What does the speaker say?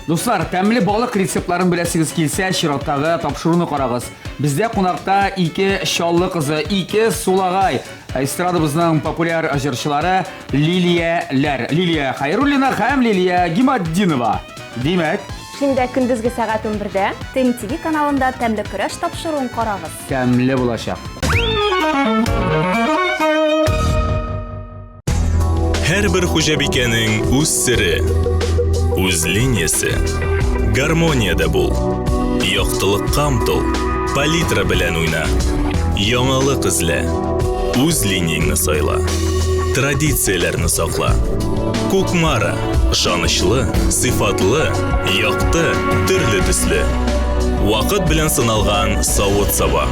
Дуслар, тәмле балык рецептларын беләсегез килсә, чираттагы тапшыруны карагыз. Бездә кунакта ике Чаллы кызы, ике Сулагай. Эстрадабызның популяр җырчылары Лилияләр. Лилия Хайруллина һәм Лилия Гиматдинова. Димәк, Шимбә көндезге сәгать 11-дә ТМТВ каналында Тәмле көрәш тапшыруын карагыз. Тәмле булачак. Һәрбер хуҗабикәнең үз сере, үз линиясе. Гармониядә бул. Яктылыкка омтыл. Палитра белән уйна. Яңалык эзлә. Үз линияңне сайла. Традицияләрне сакла. Кукмара. Ышанычлы, сыйфатлы, якты, төрле төсле. Вакыт белән сыналган савыт-саба.